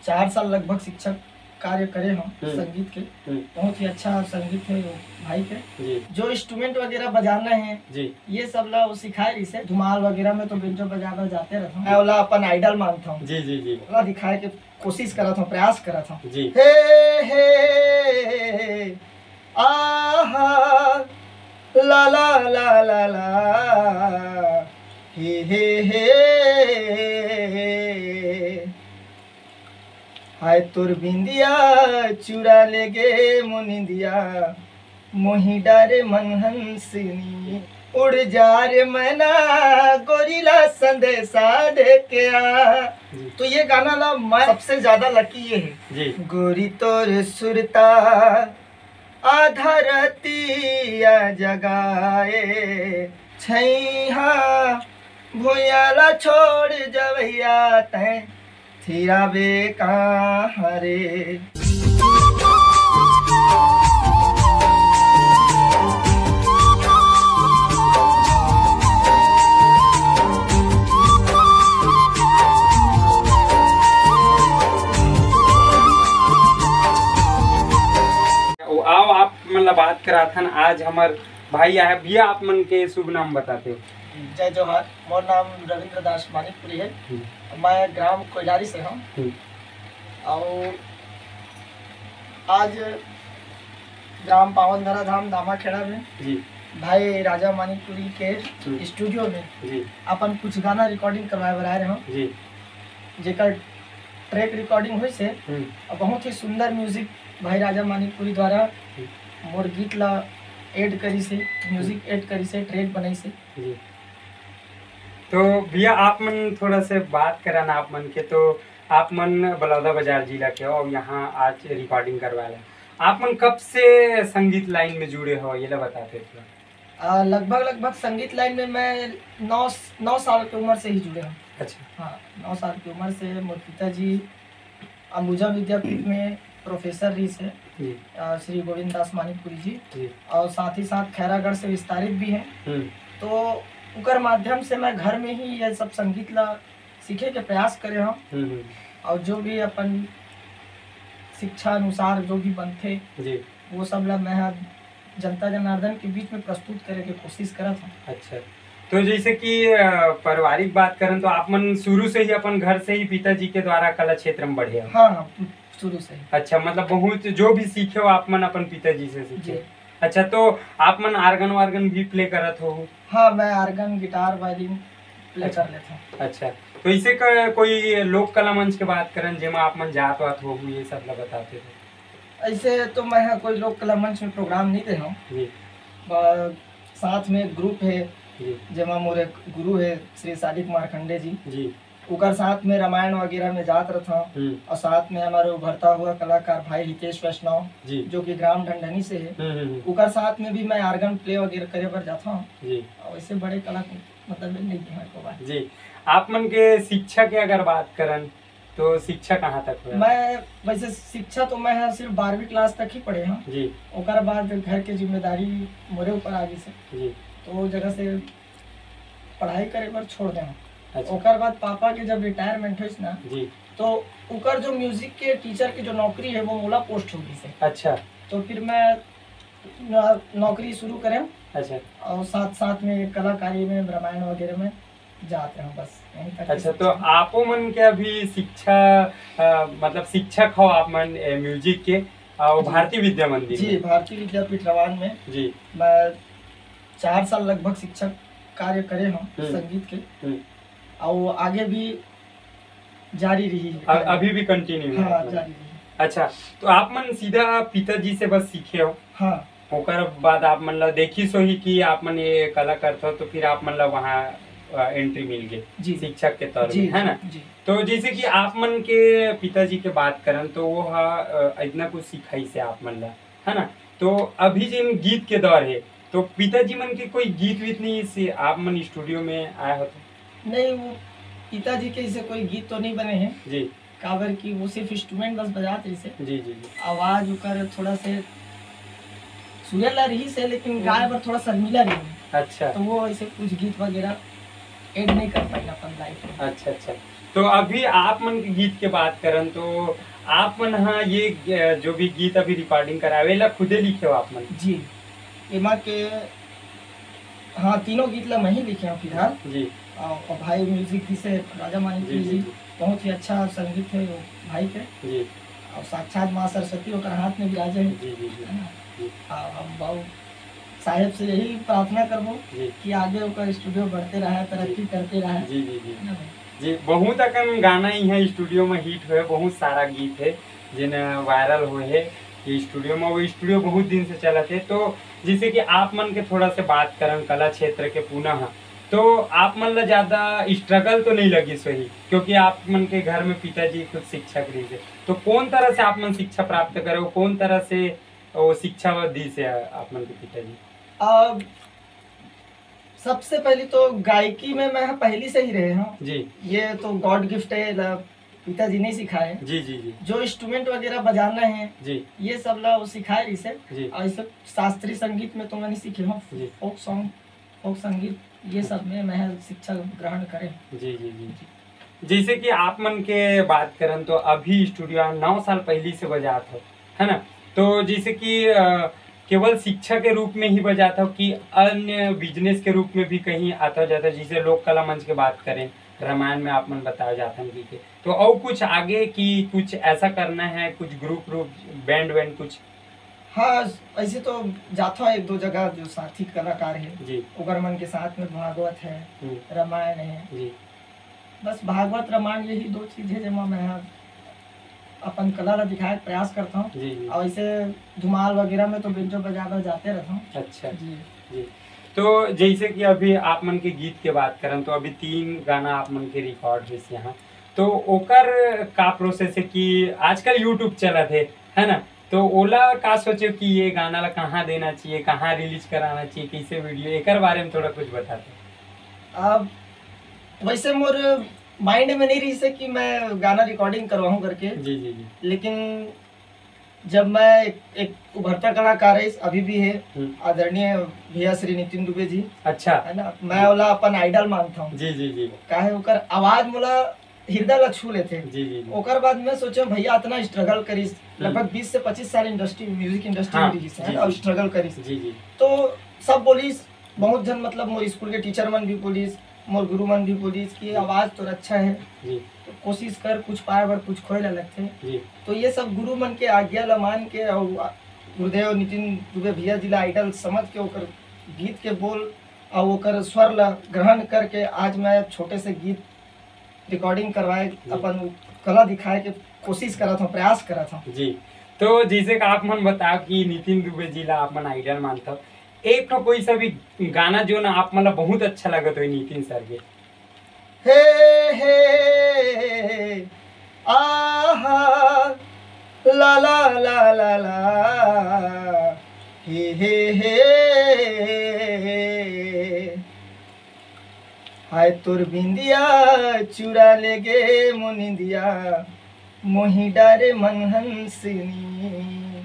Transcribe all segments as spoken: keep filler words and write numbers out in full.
चार साल लगभग शिक्षक कार्य करे हंव हम्म। संगीत के। हम्म। बहुत ही अच्छा संगीत हे वो भाई के। जी। जो इंस्ट्रूमेंट वगैरह बजाना हे, जी। ये सब ला वो सिखाए रहिसे। धुमाल वगैरह में तो बेंजो बजाए बर जाते रहत हंव। मैं ओला अपन आइडल मानत हंव। जी, जी, जी। ओला दिखाए के कोशिश करत हंव, प्रयास करत हंव। जी। हे, हे, हे, हे, आहा, ला, ला, ला, ला, ला, हे, हे, हे। हाय तोर बिंदिया चुरा ले गे मोर निंदिया, मोहि डारे मन हंसनी, उड़ जा रे मैना, गोरी ला संदेशा दे के आ। जी। तो ये गाना ला मैं सबसे ज्यादा लकी ये है। जी। गोरी तोर सुरता आधा रतिया जगाए, छैहा भुइयां ला छोड़ जवैया तैं थिराबे कहाँ रे। आओ, आप मन ला बात कराथन, आज हमर भाई आए हे। भैया, आप मन के शुभ नाम बताते हो? जय जोहार, मोर नाम रविंद्र दास मानिकपुरी है। हम्म। मैं ग्राम कोइलारी से हूँ। हम्म। और आज ग्राम पावन धरा धाम दामाखेड़ा में जी। भाई राजा मानिकपुरी के हम्म। स्टूडियो में जी। अपन कुछ गाना रिकॉर्डिंग करवाए बर आए रहे हूँ। जी। जेकर ट्रैक रिकॉर्डिंग होइस हे हम्म। और बहुत ही सुंदर म्यूजिक भाई राजा मानिकपुरी द्वारा हम्म। मोर गीत ला ऐड करिस हे, म्यूजिक ऐड करिस हे, ट्रैक बनाइस हे। जी। तो भैया, आप मन थोड़ा से बात करन आप मन के, तो आप मन बलौदाबाजार जिला के हो और यहाँ आज रिकॉर्डिंग करवा रहे हैं। आप मन कब से संगीत लाइन में जुड़े हो, ये ला बताते थोड़ा। आ, लगभग, लगभग संगीत लाइन में मैं नौ, नौ साल की उम्र से ही जुड़े हूँ। अच्छा। हाँ, नौ साल की उम्र से मोर पिताजी अंबुजा विद्यापीठ में प्रोफेसर रहिस हे, जी। अ, श्री गोविंद दास मानिकपुरी जी। जी। और साथ ही साथ खैरागढ़ से विस्तारित भी हैं। हम्म। तो उकर माध्यम से मैं घर में ही ये सब संगीत ला सीखे के प्रयास करे हूँ। हम्म, हम्म। और जो भी अपन शिक्षा अनुसार जो भी बनथे, जी। वो सब ला मैं ह जनता जनार्दन के बीच में प्रस्तुत करे के कोशिश करत हूँ। अच्छा, तो जैसे कि, अ, पारिवारिक बात करन, तो आप मन शुरू से ही अपन घर से ही पिताजी के द्वारा कला क्षेत्र में बढ़े हो? हाँ, हाँ, शुरू से ही। अच्छा, मतलब बहुत जो भी सीखे हो आप मन अपन पिताजी से सीखे? जी। अच्छा, तो आप मन आर्गन वार्गन भी प्ले करत हो? हाँ, मैं आर्गन, गिटार, वायलिन प्ले अच्छा। कर लेता हूँ। अच्छा, तो इसे क-, कोई लोक कला मंच के बात करन, जेमा आप मन जात वात हो, ये सब ला बताते हो? ऐसे तो मैं ह कोई लोक कला मंच में प्रोग्राम नहीं दे हूँ। जी। ब-, साथ में एक ग्रुप है, जी। जेमा मोर एक गुरु है, श्री सादिक मारखंडे जी। जी। उकर साथ में रामायण वगैरह में जात रहता हूँ। हम्म। और साथ में हमारे उभरता हुआ कलाकार भाई हितेश वैष्णव, जी। जो कि ग्राम ढंढनी से है, हम्म, हम्म, हम्म। उकर साथ में भी मैं आर्गन प्ले वगैरह करे बर जाता हूँ। जी। और वैसे बड़े कला, मतलब, नहीं है मेरे को बात। जी, आप मन के शिक्षा के अगर बात करन, तो शिक्षा कहाँ तक हुआ? मैं, वैसे शिक्षा तो मैं ह सिर्फ बारहवीं क्लास तक ही पढ़े हूँ। जी। ओकर बाद घर के जिम्मेदारी मोरे ऊपर आ गई से। जी। तो वो जगह से पढ़ाई करे बर छोड़ दे हूँ। अच्छा। ओकर बाद पापा के जब रिटायरमेंट होइस ना, जी। तो ओकर जो म्यूजिक के टीचर की जो नौकरी है, वो मोला पोस्ट हो गई से। अच्छा। तो फिर मैं न-, नौकरी शुरू करे हूँ। अच्छा। और साथ साथ में कलाकारी में, रामायण वगैरह में जात रहे हूँ, बस यहीं तक की अच्छा, तो शिक्षा। आपो मन के अभी शिक्षा, अ, मतलब शिक्षक हो आप मन, ए, म्यूजिक के, अ, वो जी। भारतीय विद्या मंदिर जी, में? भारतीय विद्यापीठ रवान में जी। मैं चार साल लगभग शिक्षक कार्य करे हूँ हम्म। संगीत के। हम्म। और आगे भी जारी रही है। अ-, अभी भी कंटिन्यू है हाँ, मतलब? जारी रही। अच्छा, तो आप मन सीधा पिताजी से बस सीखे हो? हाँ। ओकर बाद आप मन ला देखिस होही कि आप मन ये कला करत हो, तो फिर आप मन ला वहाँ, अ, एंट्री मिल गई जी। शिक्षक के तौर जी, में, है जी, ना? जी। तो जैसे कि आप मन के पिताजी के बात करन, तो वो हा, अ, इतना कुछ सिखाइस हे आप मन ला, है ना? तो अभी जिन गीत के दौर है, तो पिताजी मन के कोई गीत वीत नहीं से आप मन स्टूडियो में आए हो तो? नहीं, वो पिताजी के इसे कोई गीत तो नहीं बने हैं। जी। काबर कि वो सिर्फ इंस्ट्रूमेंट बस बजात रहिस हे। जी, जी, जी। आवाज ओकर थोड़ा से सुरेला रहिस हे, लेकिन हम्म। गाए बर थोड़ा शर्मीला रहिस हे। अच्छा। तो वो ऐसे कुछ गीत वगैरह ऐड नहीं कर पाइन अपन लाइफ में। अच्छा, अच्छा। तो अभी आप मन के गीत के बात करन, तो आप मन ह ये, अ, जो भी गीत अभी रिकॉर्डिंग करावे ला, खुदे लिखे हो आप मन? जी, एमा के, हाँ, तीनों गीत ला मैं ही लिखे हूँ फिलहाल। जी। और, और भाई म्यूजिक दिस हे राजा मानिक जी, जी, जी, जी। बहुत ही अच्छा संगीत है वो भाई के। जी। और साक्षात माँ सरस्वती ओकर हाथ में विराजे है। जी, जी, जी। है ना? जी। और हम बाबू साहेब से यही प्रार्थना करबो जी। कि आगे ओकर स्टूडियो बढ़ते रहे, तरक्की जी। करते रहे। जी, जी, जी। है ना भाई? जी, बहुत अकन गाना इहाँ स्टूडियो में हिट होए, बहुत सारा गीत है जिन वायरल होए है ये स्टूडियो में। वो स्टूडियो बहुत दिन से चलत है, तो जैसे कि आप मन के थोड़ा से बात करन कला क्षेत्र के पुनः, तो आप मन ला ज्यादा स्ट्रगल तो नहीं लगिस होही, क्योंकि आप मन के घर में पिताजी खुद शिक्षक रहिस हे। तो कौन तरह से आप मन शिक्षा प्राप्त करे हो, कौन तरह से वो शिक्षा दिस हे आप मन के पिताजी? अब सबसे पहली तो गायकी में मैं पहली से ही रहे हूँ। जी। ये तो गॉड गिफ्ट है, ला-, पिताजी नहीं सिखाए। जी, जी, जी। जो इंस्ट्रूमेंट वगैरह बजाना है, जी। ये सब ला वो सिखाए रहिस हे। जी। और ये सब शास्त्रीय संगीत में तो मैं नहीं सीखे हूँ। जी। फोक सॉन्ग, फोक संगीत, ये सब में मैं शिक्षा ग्रहण करे। जी, जी, जी। जैसे कि आप मन के बात करन, तो अभी स्टूडियो नौ साल पहली से बजात हो, है ना? तो जैसे कि, अ, केवल शिक्षा के रूप में ही बजात हो कि अन्य बिजनेस के रूप में भी कहीं आता जाता, जैसे लोक कला मंच के बात करें, रामायण में आप मन बताए जात हन कि के, तो और कुछ आगे कि कुछ ऐसा करना है, कुछ ग्रुप रूप, बैंड वैंड कुछ? हाँ, ऐसे तो जात हो एक दो जगह जो साथी कलाकार है, जी। ओकर मन के साथ में भागवत है, हम्म। रामायण है। जी। बस भागवत रामायण यही दो चीज है जेमा मैं ह अपन कला ला दिखाए के प्रयास करता हूँ। जी, जी। और ऐसे धुमाल वगैरह में तो बेंजो बजाए बर जाते रहता हूँ। अच्छा। जी। जी। तो जैसे कि अभी आप मन के गीत के बात करन, तो अभी तीन गाना आप मन के रिकॉर्ड होइस यहाँ, तो ओकर का प्रोसेस है कि आजकल YouTube चलत है, है ना? तो ओला का सोचे कि ये गाना ला कहाँ देना चाहिए, कहाँ रिलीज कराना चाहिए, कैसे वीडियो, एकर बारे में थोड़ा कुछ बताते। अब वैसे मोर माइंड में नहीं रहिस हे कि मैं गाना रिकॉर्डिंग करवाऊँ करके। जी, जी, जी। लेकिन जब मैं एक, एक उभरता कलाकार है, अभी भी है, हम्म। आदरणीय भैया श्री नितिन दुबे जी, अच्छा। है ना, मैं जी। ओला अपन आइडल मानता हूँ। जी, जी, जी। काहे ओकर आवाज मोला हृदय ला छू लेथे। जी, जी, जी। ओकर बाद मैं सोचे, भैया इतना स्ट्रगल करिस, हम्म। लगभग बीस से पच्चीस साल इंडस्ट्री, म्यूजिक इंडस्ट्री हाँ, में रहिस हे, जी, और जी। स्ट्रगल करिस। जी, जी। तो सब बोलिस, बहुत झन, मतलब मोर स्कूल के टीचर मन भी बोलिस, मोर गुरु मन भी बोलिस कि जी। आवाज तोर अच्छा है, जी। तो कोशिश कर, कुछ पाए बर कुछ खोए ला लगथे। जी। तो ये सब गुरु मन के आज्ञा ला मान के और गुरुदेव नितिन दुबे भैया जी ला आइडल समझ के ओकर गीत के बोल और ओकर स्वर ला ग्रहण करके आज मैं छोटे से गीत रिकॉर्डिंग करवाए, जी। अपन कला दिखाए के कोशिश करत हूँ, प्रयास करत हूँ। जी, तो जैसे कि आप मन बताओ कि नितिन दुबे जी ला आप मन आइडल मानथव, एक ठो कोई सा भी गाना जो ना आप मन ला बहुत अच्छा लगत हो नितिन सर के। हे, हे, आहा, ला, ला, ला, ला, ला, हे, हे, हे। हाय तोर बिंदिया चुरा ले गे मोर निंदिया, मोही डारे मन हंसनी।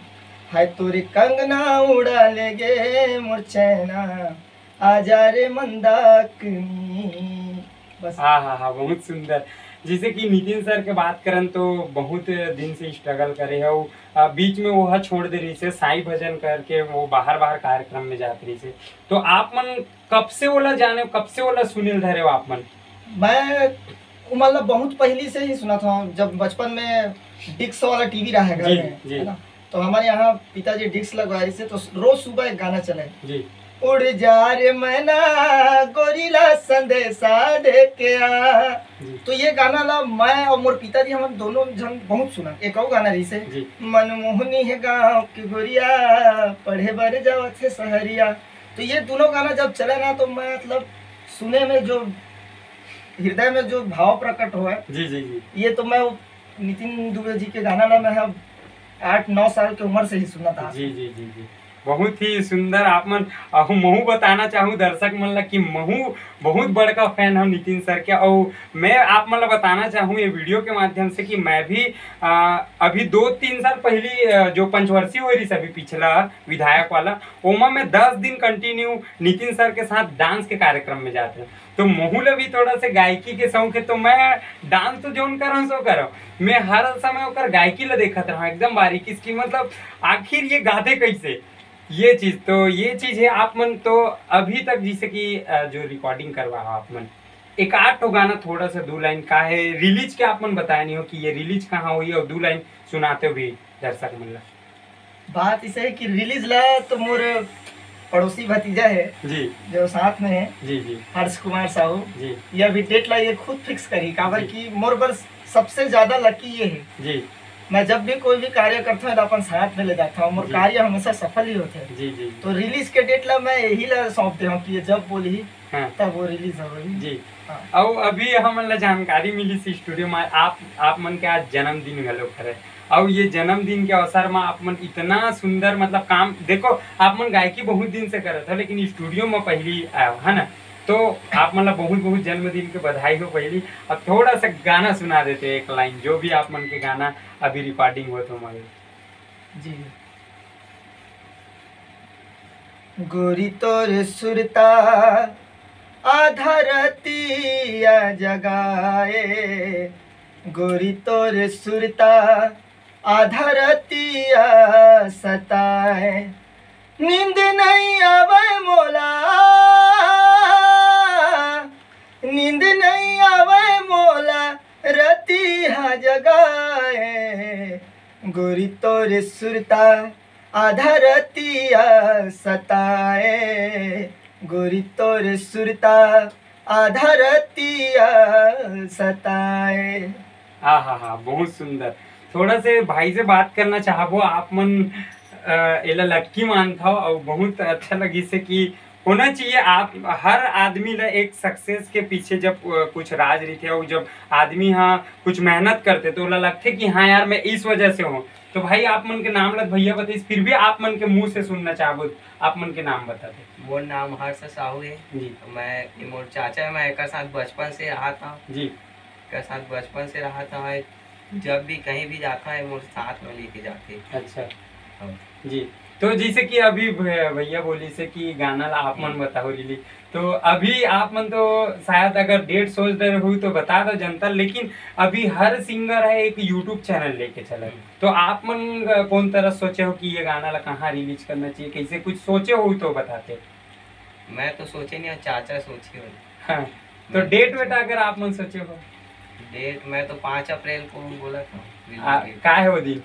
हाय तोर कंगना उड़ा ले गे मोर चैना, आजा रे मंदाकिनी। बस। हाँ, हाँ, हाँ, बहुत सुंदर। जैसे कि नितिन सर के बात करन तो बहुत दिन से स्ट्रगल करे हे, अउ, आ, बीच में वो ह छोड़ दे रहिस हे, साई भजन करके वो बाहर-बाहर कार्यक्रम में जात रहिस हे। तो आप मन कब से ओला जाने, कब से ओला सुने ल धरे हो आप मन? मैं ओमन ला बहुत पहली से ही सुनत हूँ, जब बचपन में डिस्क वाला टीवी रहा है घर जी, में, जी। है ना? तो हमारे यहाँ पिताजी डिस्क लगवा रहिस हे, तो रोज सुबह एक गाना चले, जी। उड़ जा रे मैना, गोरी ला संदेशा दे के आ। जी। तो ये गाना ला मैं और मोर पिताजी, हम दोनों झन बहुत सुना। एक और गाना रहिस हे, जी। मनमोहनी है गाँव की गोरिया, पढ़े बर जावत हे सहरिया। तो ये दोनों गाना जब चले ना, तो मैं, मतलब, सुने में जो हृदय में जो भाव प्रकट होए, जी, जी, जी। ये तो मैं नितिन दुबे जी के गाना ला मैं ह आठ नौ साल के उम्र से ही सुनत आत हूँ। जी, जी, जी, जी। बहुत ही सुंदर। आप मन, अ, महू बताना चाहूँ दर्शक मन ला कि महू बहुत बड़का फैन हूँ नितिन सर के, अउ मैं आप मन ला बताना चाहूँ ये वीडियो के माध्यम से कि मैं भी, अ, अभी दो तीन साल पहली, अ, जो पंचवर्षीय होए रहिस अभी पिछला विधायक वाला, ओमा मैं दस दिन कंटिन्यू नितिन सर के साथ डांस के कार्यक्रम में जात रहें। तो महू ला भी थोड़ा से गायकी के शौक है, तो मैं डांस तो जोन करहूँ सो करहूँ, मैं हर समय ओकर गायकी ला देखत रहूँ एकदम बारीकी से, कि मतलब आखिर ये गाथे कैसे, ये चीज। तो ये चीज है आप मन। तो अभी तक जैसे कि अ, जो रिकॉर्डिंग करवा हो आप मन, एक आध ठो गाना, थोड़ा सा दो लाइन का है रिलीज के, आप मन बताए नहीं हो कि ये रिलीज कहाँ हुई, और दो लाइन सुनाते हो भी दर्शक मन ला। बात इसे है कि रिलीज ला तो मोर पड़ोसी भतीजा है, जी। जो साथ में है, जी, जी। हर्ष कुमार साहू। जी। ये अभी डेट ला ये खुद फिक्स करी, काबर जी। कि मोर बर सबसे ज्यादा लकी ये है। जी। मैं जब भी कोई भी कार्य करता हूँ, तो अपन साथ में ले जाता हूँ, मोर जी। कार्य हमेशा सफल ही होता है। जी, जी। तो रिलीज के डेट ला मैं यही ला सौंप दे हूँ कि ये जब बोली, हाँ। तब वो रिलीज हो रही। जी। हाँ। अउ अभी हमन ला जानकारी मिली थी स्टूडियो में, आप, आप मन के आज जन्मदिन घलो हरे, अउ ये जन्मदिन के अवसर में आप मन इतना सुंदर, मतलब, काम, देखो, आप मन गायकी बहुत दिन से करत हो, लेकिन स्टूडियो में पहली आयो, है ना? तो आप मन ला बहुत बहुत जन्मदिन के बधाई हो पहली। अब थोड़ा सा गाना सुना देते, एक लाइन, जो भी आप मन के गाना अभी रिकॉर्डिंग होत हो, मगर जी। गोरी तोर सुरता आधा रतिया जगाए, गोरी तोर सुरता आधा रतिया सताए, नींद नहीं आवे मोला, नींद नहीं आवे मोला, रतिया जगाए, गोरी तोर सुरता आधा रतिया सताए, गोरी तोर सुरता आधा रतिया सताए। हाँ, हाँ, हाँ, बहुत सुंदर। थोड़ा से भाई से बात करना चाहबो, आप मन अ, एला लक्की मानथव, और बहुत अच्छा लगी से कि होना चाहिए। आप, हर आदमी ला एक सक्सेस के पीछे जब अ, कुछ राज रहिथे, और जब आदमी हा कुछ मेहनत करथे, तो ओला लगथे कि हाँ यार, मैं इस वजह से हूँ। तो भाई, आप मन के नाम ला भैया बताइस, फिर भी आप मन के मुंह से सुनना चाहबो, आप मन के नाम बता दे। मोर नाम हर्ष साहू है। जी। मैं, ये मोर चाचा है, मैं एकर साथ बचपन से रहा था। जी। एकर साथ बचपन से रहा था, जब भी कहीं भी जाता है, मोर साथ में लेके जाते। अच्छा। हाँ। जी। तो जैसे कि अभी भ-, भैया बोली से कि गाना ला आप मन हम्म। बताओ रिलीज, तो अभी आप मन तो शायद अगर डेट सोच दे रहू तो बता दो जनता, लेकिन अभी हर सिंगर है एक यूट्यूब चैनल लेके चला है। हम्म। तो आप मन, अ, कौन तरह सोचे हो कि ये गाना ला कहाँ रिलीज करना चाहिए, कैसे कुछ सोचे हो तो बताते। मैं तो सोचे नहीं, चाचा सोचे हो। हाँ, तो मैं डेट तो वेट अगर आप मन सोचे हो? डेट मैं तो पाँच अप्रैल को बोला था। आ, रिलीज डेट। का है वो दिन?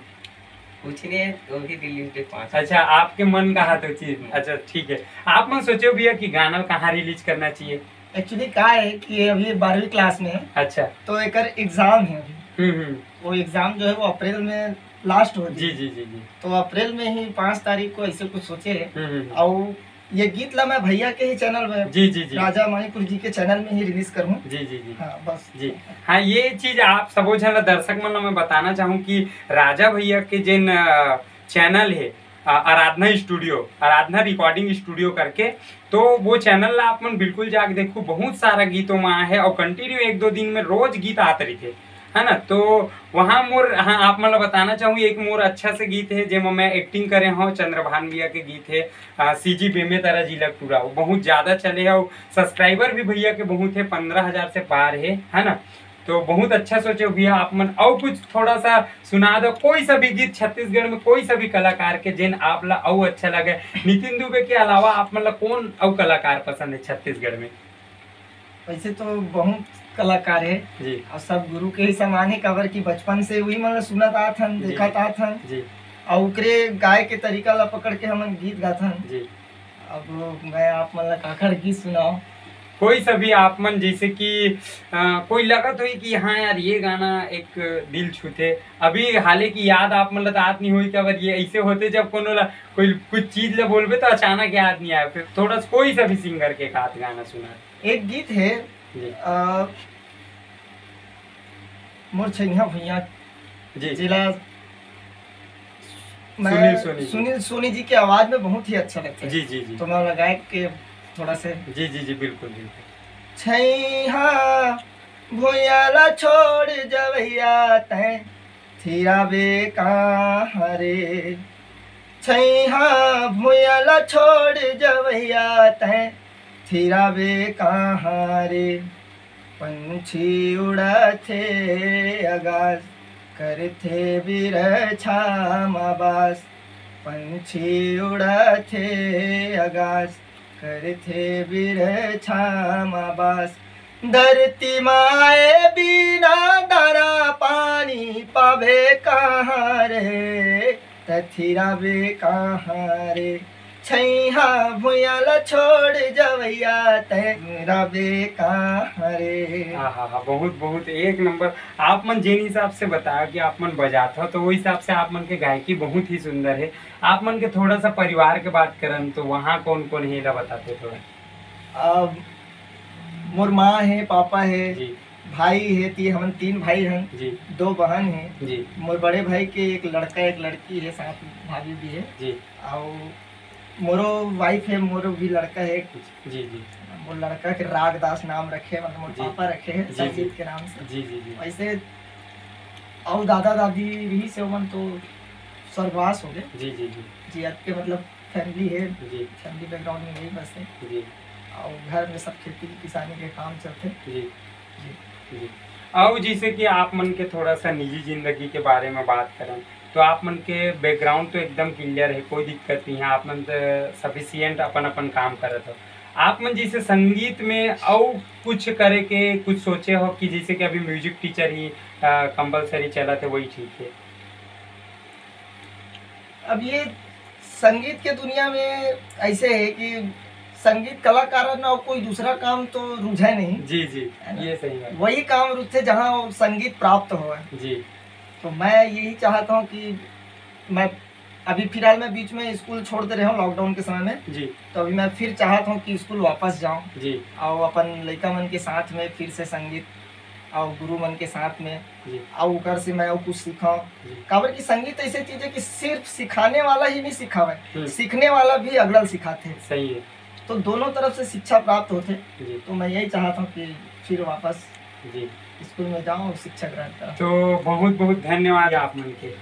कुछ नहीं है, वो भी रिलीज डेट पाँच। अच्छा, आपके मन का हाथ हो चीज। हम्म। अच्छा, ठीक है। आप मन सोचे हो भैया कि गाना कहाँ रिलीज करना चाहिए? एक्चुअली का है कि ये अभी बारहवीं क्लास में है। अच्छा। तो एकर एग्जाम है अभी। हम्म, हम्म। वो एग्जाम जो है वो अप्रैल में लास्ट हो जी, गई। जी, जी, जी। तो अप्रैल में ही पाँच तारीख को ऐसे कुछ सोचे है। हम्म, हम्म, हम्म। और ये गीत ला मैं भैया के ही चैनल में, जी, जी, जी। राजा मणिपुर जी के चैनल में ही रिलीज करूँ। जी, जी, जी। हाँ, बस। जी। हाँ, ये चीज आप सबो झन ला, दर्शक मन ला मैं बताना चाहूँ कि राजा भैया के जेन, अ, चैनल है, अ, आराधना स्टूडियो, आराधना रिकॉर्डिंग स्टूडियो करके, तो वो चैनल ला आप मन बिल्कुल जाके देखो, बहुत सारा गीत ओमा है और कंटिन्यू एक दो दिन में रोज गीत आत रहिथे, है ना। तो वहाँ मोर, हाँ, आप मन ला बताना चाहूँ, एक मोर अच्छा से गीत है जेमा मैं एक्टिंग करे हूँ, चंद्रभान भैया के गीत है, आ, सीजी बेमे तारा जिला टूरा, वो बहुत ज्यादा चले है और सब्सक्राइबर भी भैया के बहुत है, पंद्रह हजार से पार है, है ना। तो बहुत अच्छा सोचे हो भैया आप मन। और कुछ थोड़ा सा सुना दो, कोई सा भी गीत छत्तीसगढ़ में, कोई सा भी कलाकार के, जेन आप ला अउ अच्छा लगे। नितिन दुबे के अलावा आप मन ला कौन अउ कलाकार पसंद है छत्तीसगढ़ में? वैसे तो बहुत कलाकार है जी। और सब गुरु के ही समान है, काबर कि बचपन से वही मन ला सुनत आत हन, जी। देखत आत हन। जी। और ओकरे गाय के तरीका ला पकड़ के हमन गीत गात हन। जी। अब मैं आप मन ला काखर गीत सुनाओ। कोई सा भी आप मन, जैसे कि, अ, कोई लगत होई कि हाँ यार, ये गाना एक दिल छूथे, अभी हाले की याद आप मन ला तो आत नहीं होई, काबर ये ऐसे होते, जब कोनो ला कोई कुछ चीज ला बोलबे तो अचानक याद नहीं आए। फिर थोड़ा सा कोई सा भी सिंगर के एक आध गाना सुना। एक गीत है, जी। अ, मोर छैया भुइया जी। जिला, मैं सुनील सोनी जी। सुनील सोनी जी के आवाज में बहुत ही अच्छा लगता है। जी, जी, जी। तो मैं लगाए के थोड़ा से जी, जी, जी, बिल्कुल, बिल्कुल। छैया भुइया ला छोड़ जवैया तै थिराबे कहाँ रे, छैया भुइया ला छोड़ जवैया तै थिराबे कहाँ रे, पंछी उड़थे अगास, करथे बिरछा म बास। पंछी उड़थे अगास, करथे बिरछा म बास। धरती माए बिना दारा पानी पाबे कहाँ रे, त थिराबे कहाँ रे। छैहा भुइयां ला छोड़ जवैया, तैं रबे कहाँ रे। हाँ, हाँ, हाँ, बहुत, बहुत एक नंबर। आप मन जिन हिसाब से बताया कि आप मन बजात हो, तो वो हिसाब से आप मन के गायकी बहुत ही सुंदर है। आप मन के थोड़ा सा परिवार के बात करन, तो वहाँ कौन कौन है, ला बताते थोड़ा। अब मोर माँ है, पापा है, जी। भाई है, ती हमन तीन भाई हन, जी। दो बहन है। जी। मोर बड़े भाई के एक लड़का, एक लड़की है, साथ में भाभी भी है। जी। और मोरो वाइफ है, मोरो भी लड़का है। जी, जी। मोर लड़का के रागदास नाम रखे, मतलब मोर जी। पापा रखे हैं जी, जी। संगीत के नाम से। जी, जी, जी। वैसे और दादा दादी भी से ओमन तो स्वर्गवास हो गए। जी, जी, जी। जी, अब के मतलब फैमिली है, जी। फैमिली बैकग्राउंड में यही बस है। जी। और घर में सब खेती किसानी के काम चलते। जी। जी। जी। और जैसे कि आप मन के थोड़ा सा निजी जिंदगी के बारे में बात करें, तो आप मन के बैकग्राउंड तो एकदम क्लियर है, कोई दिक्कत नहीं है, आप मन तो सफिशिएंट अपन अपन काम करत हो। आप मन जैसे संगीत में और कुछ करे के कुछ सोचे हो कि जैसे कि अभी म्यूजिक टीचर ही कंपलसरी चलत है, वही ठीक है? अब ये संगीत के दुनिया में ऐसे है कि संगीत कलाकार ना, कोई दूसरा काम तो रुझे नहीं। जी, जी, है ना? ये सही बात। वही काम रुझते जहाँ वो संगीत प्राप्त हो। जी। तो मैं यही चाहता हूँ कि मैं अभी फिलहाल मैं बीच में स्कूल छोड़ दे रहे हूँ लॉकडाउन के समय में। जी। तो अभी मैं फिर चाहता हूँ कि स्कूल वापस जाऊँ जी। और अपन लइका मन के साथ में फिर से संगीत और गुरु मन के साथ में जी। और ओकर से मैं और कुछ सीखा। जी। काबर कि संगीत ऐसे चीज है कि सिर्फ सिखाने वाला ही नहीं सिखावे, हम्म। सीखने वाला भी अगला ल सिखाथे। सही है। तो दोनों तरफ से शिक्षा प्राप्त होथे। जी। तो मैं यही चाहता हूँ कि फिर वापस जी। स्कूल में जाऊँ और शिक्षा ग्रहण करूँ। तो बहुत बहुत धन्यवाद आप मन के।